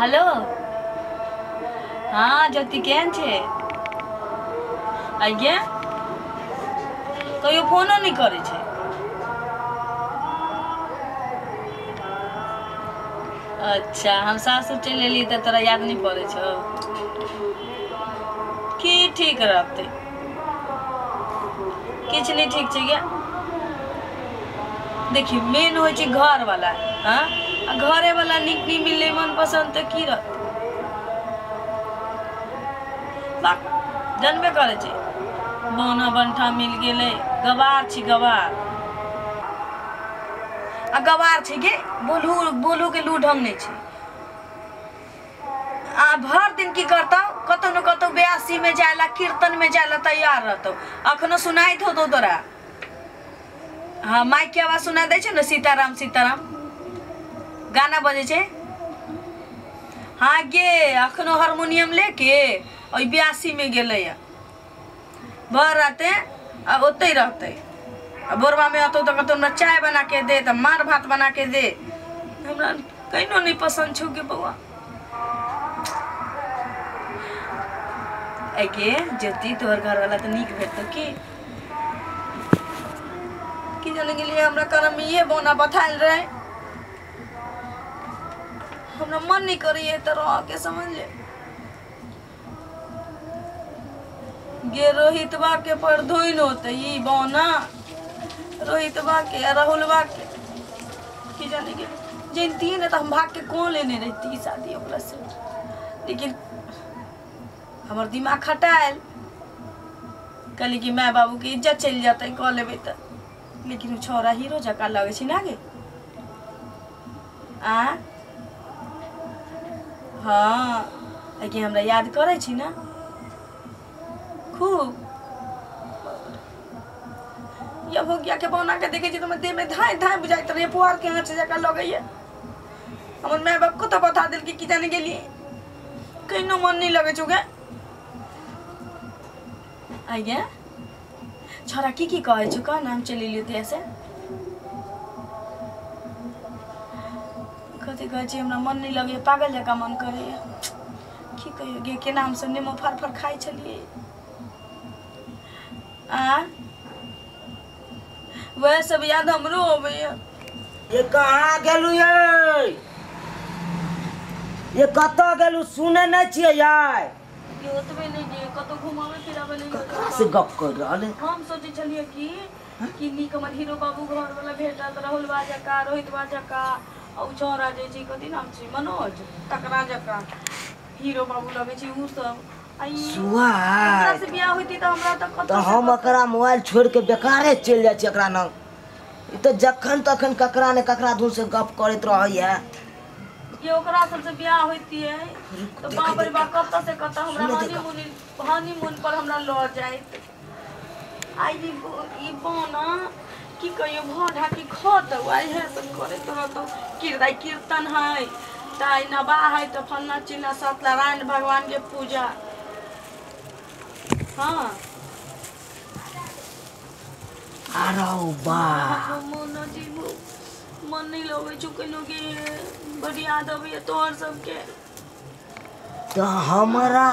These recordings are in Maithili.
हेलो। हाँ ज्योति केहन छै? आइगे कहियो फोनो नहि करै छै। अच्छा हम सासुर चलि एलियै तऽ तोरा याद नहि पड़ै छौ? की ठीक रहतै? किछु नहि ठीक छै गे। देखी मेन होइ छै घरवला। हाँ आ घरेवला नीक नहि मिललै मनपसन्द तऽ की रहतै? बाक जानबे करै छै बौना बंठा मिल गेलै। गवार छी गवार। आ गवार छै गे, बोलू बोलू के लू ढंग नहि छै। आ भर दिन की करतौ? कतौ न कतौ ब्यासी में जाय ला कीर्तन में जाय ला तैयार रहतौ। अखनो सुनाइत होतौ तोरा। हाँ माइक के आवाज सुना दै छै ने, सीताराम सीताराम गाना बजै छै। हाँ गे अखनो हारमोनियम लेके ओहि ब्यासी में गेलैया भर राते आ ओतै रहतै। आ भोरबा में अतौ तऽ कहतौ हमरा चाय बना के दे, तऽ मार भात बना के दे। हमरा कहिनो नहि पसन्द छौ गे बौआ। ऐ गे ज्योति तोहर घरवाला तऽ नीक भेटतौ की? की जाने गेलियै हमरा करम में इहे बोना बथायल रहे। हमरा मन नहीं करैए तऽ रह के समझ ले गे। रोहितबा के पर धोइन होते ई बौना, रोहितबा के आ राहुलबा के की जाने गेल। जनती ने तऽ हम भाग के कौन लेने रहती शादी ओकरा से। लेकिन हमर दिमाग खटायल, कहली कि my बाबू के इज्जत चलि जेतै कऽ लेबै तऽ। लेकिन ओ छौड़ा हीरो जकाँ लगै छै ना गे। आ हाँ लेकिन हमरा याद करै छी ना खूब। या भोगिया के बौना के देखे छी तऽ हमर देह में धाय धाय बुझाइत रहैए, पुआर के आँच जकाँ लगैए। हमर my बाप कतऽ बता देलकै की जाने गेलियै। कहिनो मन नहीं लगै छौ गे। आइ गे छोरा की की कहै छौ? कह ना, हम चलि एलियै तऽ से कथी कहै छै? हमरा मन नहीं लगैए, पागल जकाँ मन करैए। की कहियो गे, केना हमसब नेमो फाड़ फाड़ खाइ छलियै। आ वएह सब याद हमरो अबैए। ये कहाँ गेलू ये? ये कतऽ गेलू? सुनै नहि छियै यार। ये ओतबे नहि गे, कतौ घुमाबै फिराबै नहि। ककरा से गप कर रहल है? हम सोचै छलियै कि कि नीक हमर हीरो बाबू घर वाला भेटत, राहुल बा जकाँ, रोहित बा जकाँ, आ उ छौड़ा जे छै कथी नाम छै मनोज, तकरा जकाँ हीरो बाबू लगै छै उ सब। आ ई सुआ ओकरा से बियाह होइती तऽ हमरा तऽ कतौ तऽ से हम कतौ। एकरा मोबाइल छोड़ि के बेकारे चलि जाइ छी एकरा नाम। ई तऽ जखन तखन ककरा ने ककरा धुन से गप करैत रहैया। ये ओकरा सबसे बियाह होइतियै तऽ बाप रे बाप कतऽ से कतऽ हमरा सुनै दे। हनीमून हनीमून पर हमरा लऽ जाइत। आइ ई बौना की कहियो भऽ ढाकी खतौ, आ इएह सब करैत रहतौ। कीर्तन है तऽ आइ नवाह है तऽ फल्लाँ चिल्लाँ सत्यनारायण भगवान के पूजा। हाँ अरे बा मन अजीब मन नहीं लगै छौ कहिनो गे, बड़ी याद अबैया तोहर सबके। तऽ हमरा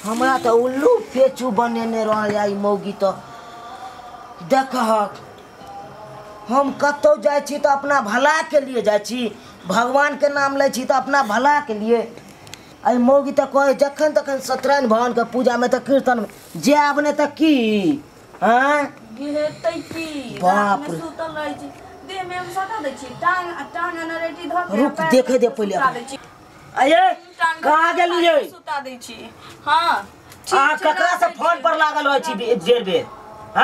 हमरा तऽ उल्लू पेचू बनेने रहैया ई मौगी। तऽ देखहक हम कतौ जाइ छी तऽ अपना भला के लिए जाइ छी, भगवान के नाम लै छी तऽ अपना भला के लिए। एहि मौगी तऽ कहै जखन तखन सत्यनारायण भगवान के पूजा में तऽ कीर्तन में जायब नहि तऽ की? आँय हेतै की? बाप रात में रे। सुतल रहै छी, देह में हम सटा दै छी टांग आ टांग अनरेटी धऽ के रुक पैर देखै दे पहिले। सुता दै छी। अये टांग कहाँ गेलू ये? सुता दै छी। हाँ ठीक अहाँ छै, ककरा से राखै फोन छी। पर लागल रहै छी बेर बेर?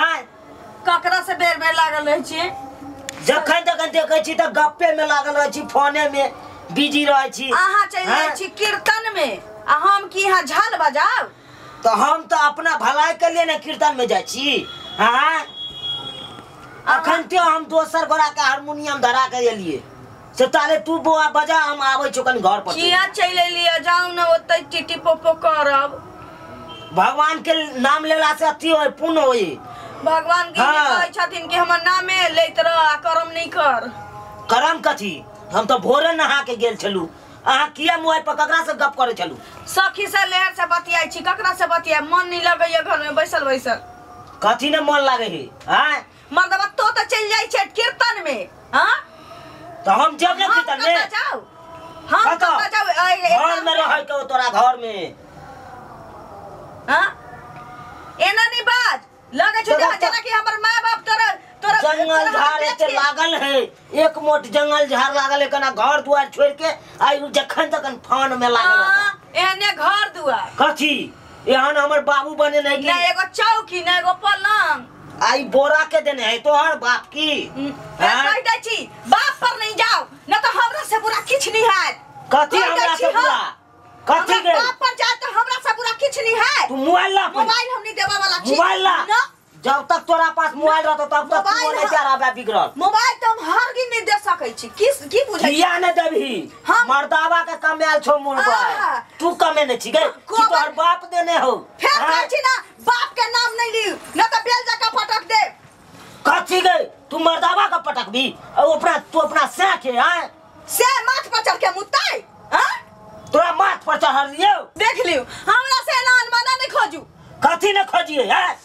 आँय ककरा से बेर बेर लागल रहै छियै? जखन तखन देखै छी तऽ गप्पे में लागल रहै छी, फोने में बिजी रहै छी। अहाँ चलि जाइ आँय? छी कीर्तन में आ हम की यहाँ झाल बजाब? तऽ हम तऽ अपना भलाई के लिए ने कीर्तन में जाइ छी। आँय अखन ते हम दोसर गोरा के हारमोनियम धरा के एलियै से ताले तू बौआ बजा, हम आबै छौ कनि घर पर। किया चलि एलियै? जाउ ने ओतै टीटी पोपो करब। भगवान के नाम लेला से अथी होय, पुण्य होय। भगवान के हाँ। कहै छथिन कि हमर नामे लैत रह आ करम नहि कर। करम कथी? हम तो भोरे नहा के गेल छलू। अहाँ किया मोबाइल पर ककरा से गप करे छलू? सखी से लहर से बतियाई छी, ककरा से बतिया? मन नहीं लगैया घर में बैसल बैसल। कथी ने मन लागे है? हां मर्दबा तो तो चल जाई छै कीर्तन में। हां तो हम जब ने कीर्तन में जाओ, हम कत जाओ? घर में रहै के तोरा घर में। हां एना नहीं बाज लगे छै जेना कि हमर मां बाप तोरा तोरा जंगल झाड़ एते लागल है, एक मोट जंगल झाड़ लागल है, कना घर दुआर छोड़ के आई जखन तखन फान में लागल है। एहने घर दुआर कथी? एहन हमर बाबू बने नहीं ना एगो चौकी ना एगो पलंग। आई बोरा के देने है तोहर बाप की। कह दै छी बाप पर नहीं जाओ न तो हमरा से बुरा किछ नहीं हैत। कथी हमरा से बुरा? कथी के बाप पर जा तो हमरा से बुरा किछ नहीं है। तू मोबाइल ला, मोबाइल हम नहीं देवा वाला छी। मोबाइल ला, जब तक तोरा पास मोबाइल रहतो तब तक तू नहीं जा रहा बिगड़ल। मोबाइल तो हम हरगिज नहीं दे सकै छी। किस की बुझै किया नहीं देबही? मर्दावा के कमायल छौ मोबाइल, तू कमेने छी गे कि तोहर बाप देने हो? फेर कहै छी ना बाप के नाम नहीं लिउ न त बेल जका पटक दे। कथी गे तू मर्दावा के पटकबी? और अपना तू अपना से के हैं से माथ पर चढ़ के मुतै? हां तोरा माथ पर चढ़ लियो, देख लियो हमरा से ना अनमाना नहीं खोजू। कथी न खोजिए हैं?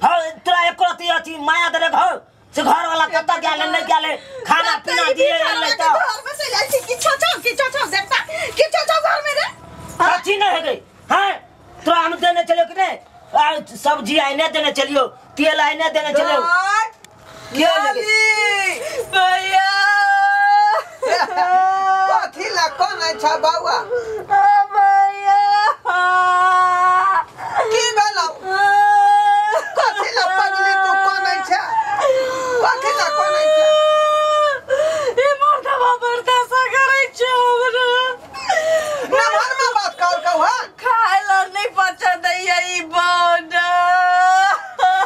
हां तोरा एक रति अथी माया देले घर से घर वाला कत्ता गेल नहीं गेल, खाना पीना दिए नहीं तो घर में से जाइ छी किछो छौ किछो छौ देखता किछो छौ घर में रे। कथी न है गई? हां तोरा हम देने चलियो कि नहीं? सब्जी आइने देने चलियो, तेल आइने देने चलियो। के भैया कथी ला कोन छ बाबा? भैया की भेलौ? कथी ला पगली तू कोन छ? कथी ला कोन छ? ई मर्दबा बर्दाश्त करै छै हमरा। नमहर में बात कर कहू। हां खाय ला नहीं पचा दैया ई बड।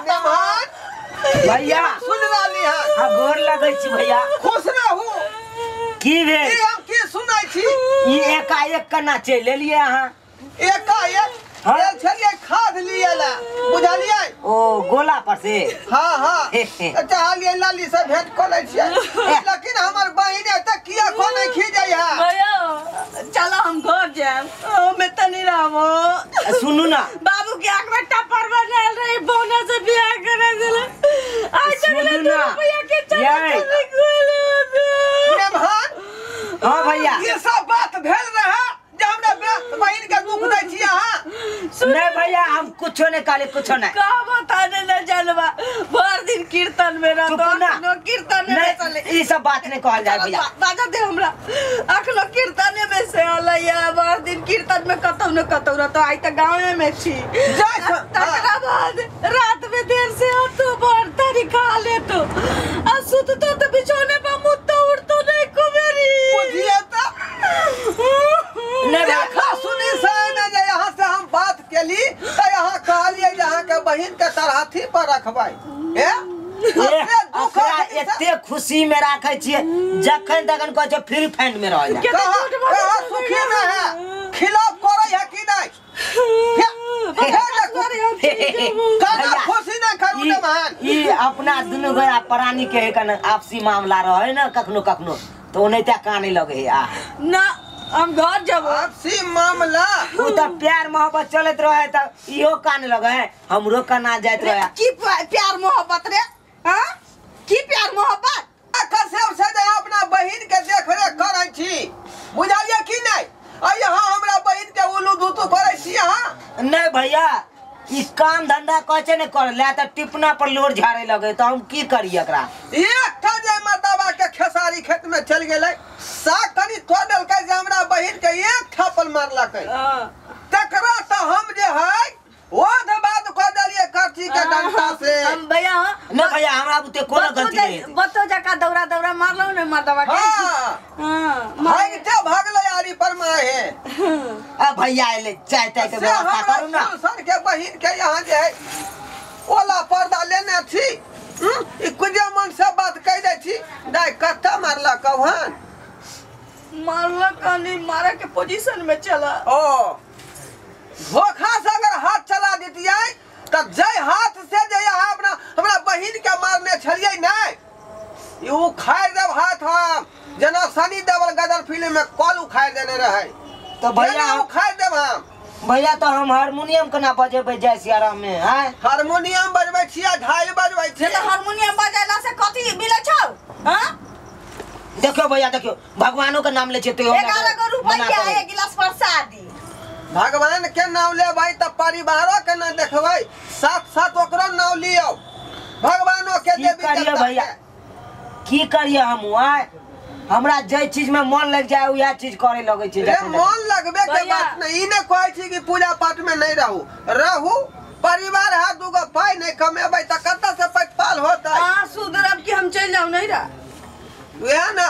नमहर भैया सुन रहली हां। हां गोर लगै छी भैया। खुश रहू। की भेल? ई हम की सुनै छी? ई एकाएक केना चलि एलियै अहाँ? एकाएक गेल छलियै खाद लियै ला, बुझलियै? ओ गोला पर से? हाँ हाँ चाहलियै लाली से भेंट कऽ लै छियै, लेकिन हमर बहिन एतऽ किया कोने खीजै है? भैया चलो हम घर जाएब, ओमे तनी रहबो। सुनू ना बाबू के आँख में टप्पर बनायल रही, बौना से बियाह करा देला। आज तक ले 2 रुपया के चला चली गेल। हाँ भैया ये सब बात भेल रहा जे हमरा बहिन के दुख दै छी अहाँ। नहीं भैया हम कुछो नहीं काले कुछो नहीं का बता दे न जानवा, भर दिन कीर्तन में रहतो, अखनो कीर्तन में चले। ई सब बात नहीं कहल जाय भैया। बाजा दे हमरा अखनो कीर्तन में से अलैया, भर दिन कीर्तन में कतौ न कतौ रहतो। आई त गांवे में छी। तकरा बाद रात में देर से आतो, भर तरी खा लेतो आ सुततो त बिछौने पर मुत्तो उठतो नहीं कुबेरी। बुझिए त देखा सुनी से न जे यहाँ से हम बात केली त यहाँ कहलियै जे अहाँ के बहिन के तरहथी पर रखबै। ए एते खुशी में राखै छियै जखन तखन कहै छै फ्री फंड में रहै। कहाँ सुखी में है? खिलाफ करै है कि नहीं? खुशी ना करू ने महान। ई अपना दुनू गोरा प्राणी के कन आपसी मामला रहै न कखनो कखनो तो ओनाहिते काने लगे है। आ ना हम घर जब आपसी मामला उ त प्यार मोहब्बत चलत रहे त इहो काने लगे है, हमरो काना जात रहे। की प्यार मोहब्बत रे? हां की प्यार मोहब्बत? अखर से जे अपना बहिन के देख रेख करै छी, बुझलियै कि नहीं? आ यहाँ हमरा बहिन के उलू धुतू करै छी अहाँ। नहीं भैया ई काम धंधा कहै छै ने कर ले त टिपना पर लोर झाड़े लगे त हम की करी एकरा? एकटा जे मर्दाबा के खेसारी खेत में चल गेलै, साग कनी तोड़ देलकै जे हमरा बहिन के एक थापल मारलकै। तकरा त हम जे है ओध बाद कह देलियै करची के डंडा से। हम भैया न भैया हमरा बुते कोनो गलती नहीं। बतो जका दौरा दौरा मारलौ ने मर्दाबा के। हां हां भागते भागलै आरी पर माहे। आ भैया एले चाय ताय के व्यवस्था करू ना। सर के बहिन के यहाँ जे है ओला पर्दा लेने छी, ई कुजे मन से बात कह दै छी। दाइ कत्ता मारलक हन? मारलक कनी मारे के पोजीशन में चला। ओ धोखा से अगर हाथ चला देतियै त जय हाथ से जे यहाँ अपना हमरा बहिन के मारने छलियै नहीं, ई उखाड़ देब हाथ हम। जेना सनी देवल गदर फिल्म में कल उखाड़ देने रहे तो भैया उखाड़ देब हम। भैया तो हम हारमोनियम केना बजेबै जय सियाराम में? हैं हारमोनियम बजबै छियै, ढाई बजबै छियै। तऽ हारमोनियम बजेला से कथी मिलै छौ? हां देखियो भैया देखियो, भगवानो के नाम ले छियै तो 11 गो रुपैया एक गिलास प्रसादी। भगवान के नाम लेबै तऽ परिवारो के ना देखबै, साथ साथ ओकरो नाम लियौ, भगवानो के देवी करिए भैया। की करिए हम? आय हमरा जे चीज में मन लग जाए वह चीज करे लगै छै। मन लगबे के बात नहीं, ई नै कहै छी कि पूजा पाठ में नहीं रहू, रहू परिवार है, दूगो पाई नहीं कमेबै त कतऽ से पैतपाल होतै? हां सुधरब कि हम चलि जाउ नैरा? वएह ना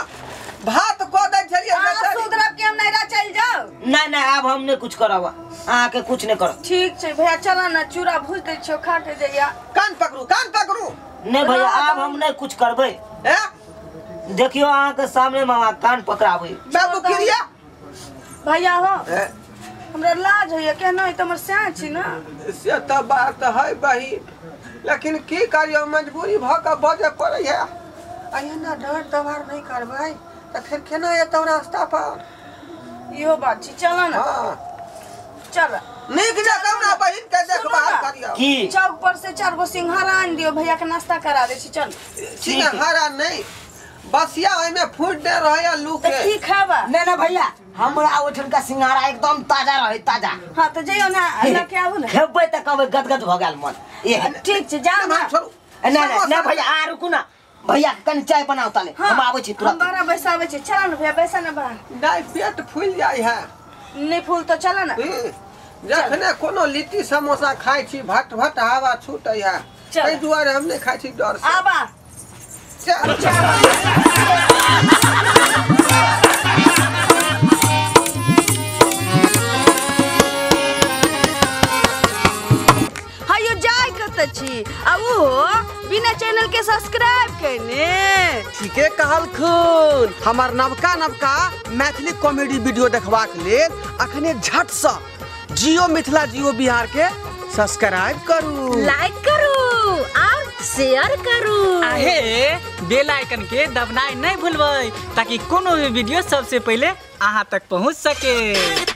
भात को दै छलियै। हां सुधरब कि हम नैरा चलि जाउ? नहीं नहीं आब हम नहीं कुछ करब, अहाँ के कुछ नहीं करब। ठीक छै भैया चल ना, चूड़ा भूज दै छियौ खा के जइया। कान पकड़ू, कान पकड़ू। नहीं भैया आब हम नहीं कुछ करबै। हैं देखियो अहाँ के सामने मामा कान पकड़ाबै। बाबू क्रिया भैया हो हमरा लाज होइया केना त हमर स्याह छी ना। से त बात है बहिन, लेकिन की करियो मजबूरी भ के बजे पड़ै है। अहिना डर दवार नहीं करबै त फिर केना एतौ रास्ता पर? इहो बात छी। चल ना। हां चल नीक जकाँ ना बहिन के देखभाल करियो। की चौक पर से 4 गो सिंघारा आनि दियो भैया के नाश्ता करा दै छी। चल सिंघारा नहीं बसिया ओइमे फूट दे रहे आलू के। की खाबा? नहीं नहीं भैया हमरा ओठन का सिंघारा एकदम ताजा रहे, ताजा। हां त जइयो ना लके आबू ना, खेबै त कहबै गदगद भ गेल मन। ठीक छै जाउ ना। नहीं नहीं नहीं भैया आ रुकू ना भैया, कनि चाय बनाओ ताले, हम आबै छी तुरंत। हम बाहर बैसाबै छी, चल ना भैया बैसा ना बाहर। नहीं पेट फूल जाय है। नहीं फूल तो चल ना। जखने कोनो लिट्टी समोसा खाइ छी भट भट हवा छूटै है, एहि दुआरे हम नहीं खाइ छी डर से। आबा चल चल। हायो जाय कत छी आ उहो बिना चैनल के सब्सक्राइब केने। ठीके कहलखुन। हमार नवका नवका मैथिली कॉमेडी वीडियो देखबाक लेल अखने झट से जियो मिथिला जियो बिहार के सब्सक्राइब करू, लाइक करू और शेयर करू। आहे बेल आइकन के दबनाई नहीं भूलबै ताकि कोनो भी वीडियो सबसे पहले अहाँ तक पहुँच सके।